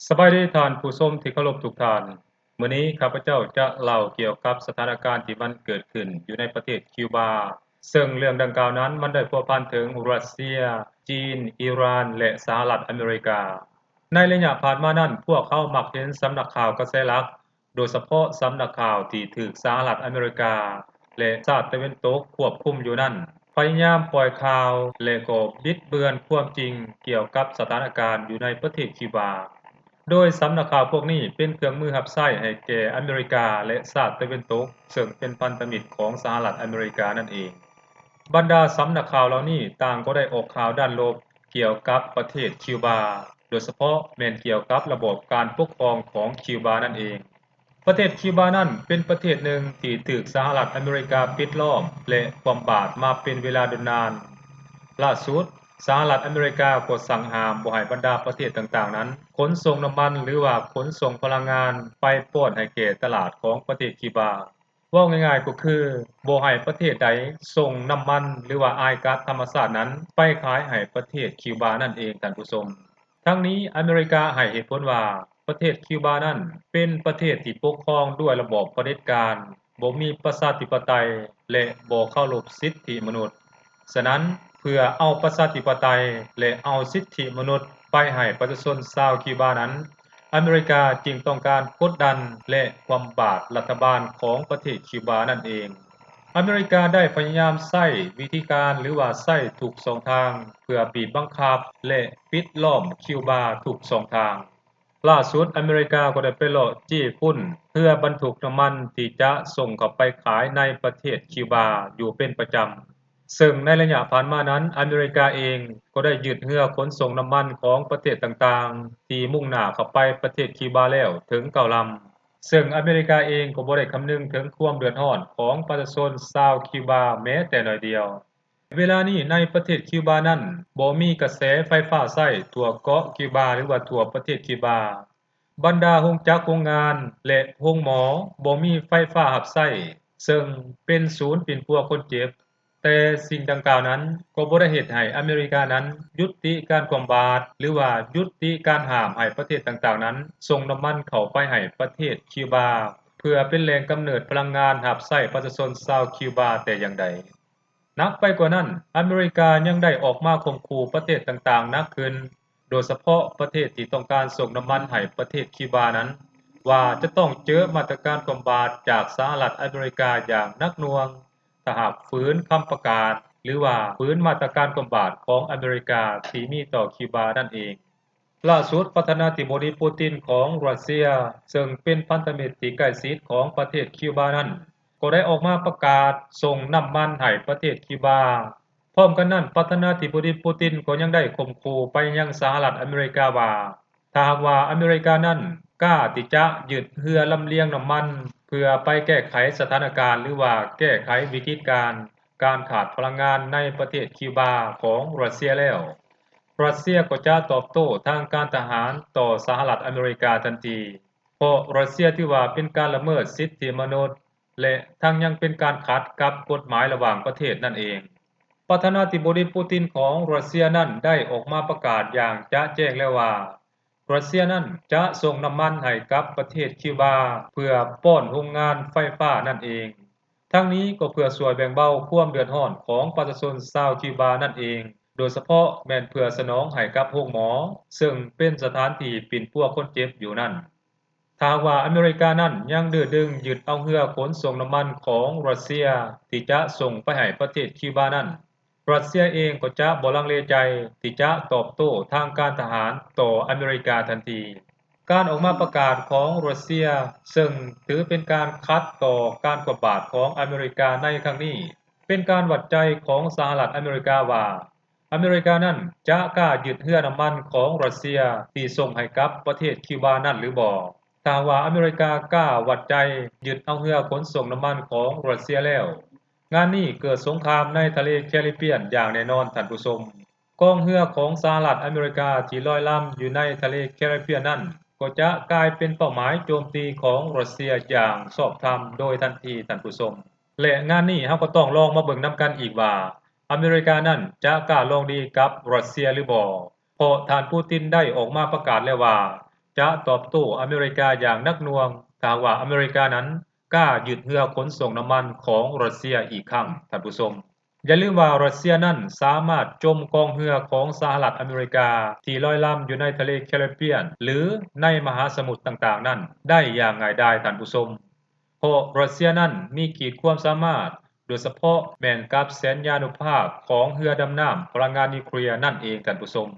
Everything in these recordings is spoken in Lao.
ສະບາຍດີທ່ານຜູ້ຊົມທີ່ເຄົາລົບທຸກທ່ານ. ມື້ນີ້ຂ້າພະເຈົ້າຈະເລົ່າກ່ຽວກັບສະຖານະການທີ່ມັນເກີດຂຶ້ນຢູ່ໃນປະເທດຄິວບາ, ເຊິ່ງເລື່ອງດັ່ງກ່າວນັ້ນມັນໄດ້ພົວພັນເຖິງຣັດເຊຍ, ຈີນ, ອີຣານ ແລະ ສະຫະລັດອາເມລິກາ. ໃນໄລຍະຜ່ານມານັ້ນ, ພວກເຮົາມັກເຫັນສຳນັກຂ່າວກະແສຫຼັກ, ໂດຍສະເພາະສຳນັກຂ່າວທີ່ຖືກສະຫະລັດອາເມລິກາ ແລະ ຊາດຕາເວັນຕົກຄວບຄຸມຢູ່ນັ້ນ ພະຍາຍາມປ່ອຍຂ່າວ ແລະ ກໍບິດເບືອນຄວາມຈິງກ່ຽວກັບສະຖານະການຢູ່ໃນປະເທດຄິວບາ, ໂດຍສຳນັກຂ່າວພວກນີ້ເປັນເຄື່ອງມືຮັບໃຊ້ໃຫ້ແກ່ອາເມລິກາ ແລະ ຊາດຕາເວັນຕົກ ເຊິ່ງເປັນພັນທະມິດຂອງສະຫະລັດອາເມລິການັ້ນເອງ. ບັນດາສຳນັກຂ່າວເຫຼົ່ານີ້ຕ່າງກໍໄດ້ອອກຂ່າວດ້ານລົບກ່ຽວກັບປະເທດຄິວບາ, ໂດຍສະເພາະແມ່ນກ່ຽວກັບລະບອບການປົກຄອງຂອງຄິວບານັ້ນເອງ. ປະເທດຄິວບານັ້ນເປັນປະເທດໜຶ່ງທີ່ຖືກສະຫະລັດອາເມລິກາປິດລ້ອມ ແລະ ຄວ່ຳບາດມາເປັນເວລາດົນນານ. ລ່າສຸດ, ສະຫະລັດອາເມລິກາກໍສັ່ງຫ້າມບໍ່ໃຫ້ບັນດາປະເທດຕ່າງໆນັ້ນຂົນສົ່ງນ້ຳມັນ ຫຼືວ່າຂົນສົ່ງພະລັງງານໄປປ້ອນໃຫ້ແກ່ຕະຫຼາດຂອງປະເທດຄິວບາ. ເວົ້າງ່າຍໆກໍຄື ບໍ່ໃຫ້ປະເທດໃດສົ່ງນ້ຳມັນ ຫຼືວ່າອາຍກາສທຳມະຊາດນັ້ນໄປຂາຍໃຫ້ປະເທດຄິວບານັ້ນເອງ, ທ່ານຜູ້ຊົມ. ທັງນີ້, ອາເມລິກາໃຫ້ເຫດຜົນວ່າ ປະເທດຄິວບານັ້ນເປັນປະເທດທີ່ປົກຄອງດ້ວຍລະບອບຜະເດັດການ, ບໍ່ມີປະຊາທິປະໄຕ ແລະ ບໍ່ເຄົາລົບສິດທິມະນຸດ. ສະນັ້ນ, ເພື່ອເອົາປະຊາທິປະໄຕ ແລະ ເອົາສິດທິມະນຸດໄປໃຫ້ປະຊາຊົນຊາວຄິວບານັ້ນ, ອາເມລິກາຈຶ່ງຕ້ອງການກົດດັນ ແລະ ຄວ່ຳບາດລັດຖະບານຂອງປະເທດຄິວບານັ້ນເອງ. ອາເມລິກາໄດ້ພະຍາຍາມໃຊ້ວິທີການ ຫຼືວ່າໃຊ້ທຸກຊ່ອງທາງ ເພື່ອບີບບັງຄັບ ແລະ ປິດລ້ອມຄິວບາທຸກຊ່ອງທາງ. ລ່າສຸດ, ອາເມລິກາກໍໄດ້ໄປເລາະຈີ້ປຸ້ນເຮືອບັນທຸກນ້ຳມັນທີ່ຈະສົ່ງເຂົ້າໄປຂາຍໃນປະເທດຄິວບາຢູ່ເປັນປະຈຳ. ເຊິ່ງໃນໄລຍະຜ່ານມານັ້ນ, ອາເມລິກາເອງກໍໄດ້ຍຶດເຮືອຂົນສົ່ງນ້ຳມັນຂອງປະເທດຕ່າງໆ ທີ່ມຸ່ງໜ້າເຂົ້າໄປປະເທດຄິວບາແລ້ວເຖິງເກົ້າລຳ, ເຊິ່ງອາເມລິກາເອງກໍບໍ່ໄດ້ຄຳນຶງເຖິງຄວາມເດືອດຮ້ອນຂອງປະຊາຊົນຊາວຄິວບາແມ້ແຕ່ໜ້ອຍດຽວ. ເວລານີ້ໃນປະເທດຄິວບານັ້ນ ບໍ່ມີກະແສໄຟຟ້າໃຊ້ທົ່ວເກາະຄິວບາ ຫຼືວ່າທົ່ວປະເທດຄິວບາ. ບັນດາໂຮງຈັກໂຮງງານ ແລະ ໂຮງໝໍບໍ່ມີໄຟຟ້າຮັບໃຊ້, ເຊິ່ງເປັນສູນປິ່ນປົວຄົນເຈັບ. ແຕ່ສິ່ງດັ່ງກ່າວນັ້ນກໍບໍ່ໄດ້ເຮັດໃຫ້ອາເມລິການັ້ນຢຸດຕິການຄວ່ຳບາດ ຫຼືວ່າຢຸດຕິການຫ້າມໃຫ້ປະເທດຕ່າງໆນັ້ນສົ່ງນ້ຳມັນເຂົ້າໄປໃຫ້ປະເທດຄິວບາ ເພື່ອເປັນແຫຼ່ງກຳເນີດພະລັງງານຮັບໃຊ້ປະຊາຊົນຊາວຄິວບາແຕ່ຢ່າງໃດ. ໜັກໄປກວ່ານັ້ນ, ອາເມລິກາຍັງໄດ້ອອກມາຂົ່ມຂູ່ປະເທດຕ່າງໆໜັກຂຶ້ນ, ໂດຍສະເພາະປະເທດທີ່ຕ້ອງການສົ່ງນ້ຳມັນໃຫ້ປະເທດຄິວບານັ້ນ ວ່າຈະຕ້ອງເຈີມາດຕະການຄວ່ຳບາດຈາກສະຫະລັດອາເມລິກາຢ່າງໜັກໜ່ວງ ຖ້າຫາກຝືນຄຳປະກາດ ຫຼືວ່າຝືນມາດຕະການຄວ່ຳບາດຂອງອາເມລິກາທີ່ມີຕໍ່ຄິວບານັ້ນເອງ. ລ່າສຸດ, ປະທານາທິບໍດີປູຕິນຂອງຣັດເຊຍ, ເຊິ່ງເປັນພັນທະມິດທີ່ໃກ້ຊິດຂອງປະເທດຄິວບານັ້ນ, ກໍໄດ້ອອກມາປະກາດສົ່ງນ້ຳມັນໃຫ້ປະເທດຄິວບາ. ພ້ອມກັນນັ້ນ, ປະທານາທິບໍດີປູຕິນກໍຍັງໄດ້ຂົ່ມຂູ່ໄປຍັງສະຫະລັດອາເມລິກາວ່າ ຖ້າຫາກວ່າອາເມລິການັ້ນກ້າທີ່ຈະຍຶດເຮືອລຳລຽງນ້ຳມັນ ເພື່ອໄປແກ້ໄຂສະຖານະການ ຫຼືວ່າແກ້ໄຂວິກິດການ ການຂາດພະລັງງານໃນປະເທດຄິວບາຂອງຣັດເຊຍແລ້ວ, ຣັດເຊຍກໍຈະຕອບໂຕ້ທາງການທະຫານຕໍ່ສະຫະລັດອາເມລິກາທັນທີ, ເພາະຣັດເຊຍຖືວ່າເປັນການລະເມີດສິດທິມະນຸດ ແລະ ທັງຍັງເປັນການຂັດກັບກົດໝາຍລະຫວ່າງປະເທດນັ້ນເອງ. ປະທານາທິບໍດີປູຕິນຂອງຣັດເຊຍນັ້ນໄດ້ອອກມາປະກາດຢ່າງຈະແຈ້ງແລ້ວວ່າ ຣັດເຊຍນັ້ນຈະສົ່ງນ້ຳມັນໃຫ້ກັບປະເທດຄິວບາ ເພື່ອປ້ອນໂຮງງານໄຟຟ້ານັ້ນເອງ. ທັງນີ້ກໍເພື່ອຊ່ວຍແບ່ງເບົາຄວາມເດືອດຮ້ອນຂອງປະຊາຊົນຊາວຄິວບານັ້ນເອງ, ໂດຍສະເພາະແມ່ນເພື່ອສະໜອງໃຫ້ກັບໂຮງໝໍ, ເຊິ່ງເປັນສະຖານທີ່ປິ່ນປົວຄົນເຈັບຢູ່ນັ້ນ. ຖ້າຫາກວ່າອາເມລິການັ້ນຍັງດື້ດຶງຍຶດເອົາເຮືອຂົນສົ່ງນ້ຳມັນຂອງຣັດເຊຍທີ່ຈະສົ່ງໄປໃຫ້ປະເທດຄິວບານັ້ນ, ຣັດເຊຍເອງກໍຈະບໍ່ລັງເລໃຈທີ່ຈະຕອບໂຕ້ທາງການທະຫານຕໍ່ອາເມລິກາທັນທີ. ການອອກມາປະກາດຂອງຣັດເຊຍ ເຊິ່ງຖືເປັນການຂັດຕໍ່ການກວດບາດຂອງອາເມລິກາໃນຄັ້ງນີ້ ເປັນການວັດໃຈຂອງສະຫະລັດອາເມລິກາວ່າ ອາເມລິການັ້ນຈະກ້າຍຶດເຮືອນ້ຳມັນຂອງຣັດເຊຍທີ່ສົ່ງໃຫ້ກັບປະເທດຄິວບານັ້ນຫຼືບໍ່. ຖ້າຫາກວ່າອາເມລິກາກ້າວັດໃຈຍຶດເອົາເຮືອຂົນສົ່ງນ້ຳມັນຂອງຣັດເຊຍແລ້ວ, ງານນີ້ເກີດສົງຄາມໃນທະເລແຄຣິບຽນຢ່າງແນ່ນອນ, ທ່ານຜູ້ຊົມ. ກອງເຮືອຂອງສະຫະລັດອາເມລິກາທີ່ລອຍລຳຢູ່ໃນທະເລແຄຣິບຽນນັ້ນ ກໍຈະກາຍເປັນເປົ້າໝາຍໂຈມຕີຂອງຣັດເຊຍຢ່າງຊອບທຳໂດຍທັນທີ, ທ່ານຜູ້ຊົມ. ແລະ ງານນີ້ເຮົາກໍຕ້ອງລອງມາເບິ່ງນຳກັນອີກວ່າ ອາເມລິການັ້ນຈະກ້າລອງດີກັບຣັດເຊຍຫຼືບໍ່, ເພາະທ່ານປູຕິນໄດ້ອອກມາປະກາດແລ້ວວ່າ ຈະຕອບໂຕ້ອາເມລິກາຢ່າງໜັກໜ່ວງ ຖ້າຫາກວ່າອາເມລິການັ້ນກ້າຍຶດເຮືອຂົນສົ່ງນ້ຳມັນຂອງຣັດເຊຍອີກຄັ້ງ, ທ່ານຜູ້ຊົມ. ຢ່າລືມວ່າຣັດເຊຍນັ້ນສາມາດຈົ່ມກອງເຮືອຂອງສະຫະລັດອາເມລິກາທີ່ລອຍລຳຢູ່ໃນທະເລແຄຣິບບຽນ ຫຼື ໃນມະຫາສະໝຸດຕ່າງໆນັ້ນໄດ້ຢ່າງງ່າຍດາຍ, ທ່ານຜູ້ຊົມ, ເພາະຣັດເຊຍນັ້ນມີຂີດຄວາມສາມາດ ໂດຍສະເພາະແມ່ນກັບແສນຍານຸພາບຂອງເຮືອດຳນ້ຳພະລັງງານນິວເຄລຍນັ້ນເອງ, ທ່ານຜູ້ຊົມ.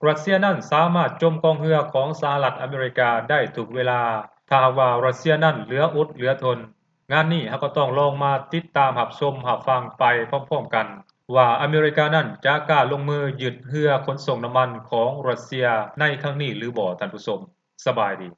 ຣັດເຊຍນັ້ນສາມາດຈົ່ມກອງເຮືອຂອງສະຫະລັດອາເມລິກາໄດ້ທຸກເວລາ ຖ້າຫາກວ່າຣັດເຊຍນັ້ນເຫຼືອອົດເຫຼືອທົນ. ງານນີ້ເຮົາກໍຕ້ອງລອງມາຕິດຕາມຮັບຊົມຮັບຟັງໄປພ້ອມໆກັນ ວ່າອາເມລິການັ້ນຈະກ້າລົງມືຍຶດເຮືອຂົນສົ່ງນ້ຳມັນຂອງຣັດເຊຍໃນຄັ້ງນີ້ຫຼືບໍ່, ທ່ານຜູ້ຊົມ. ສະບາຍດີ.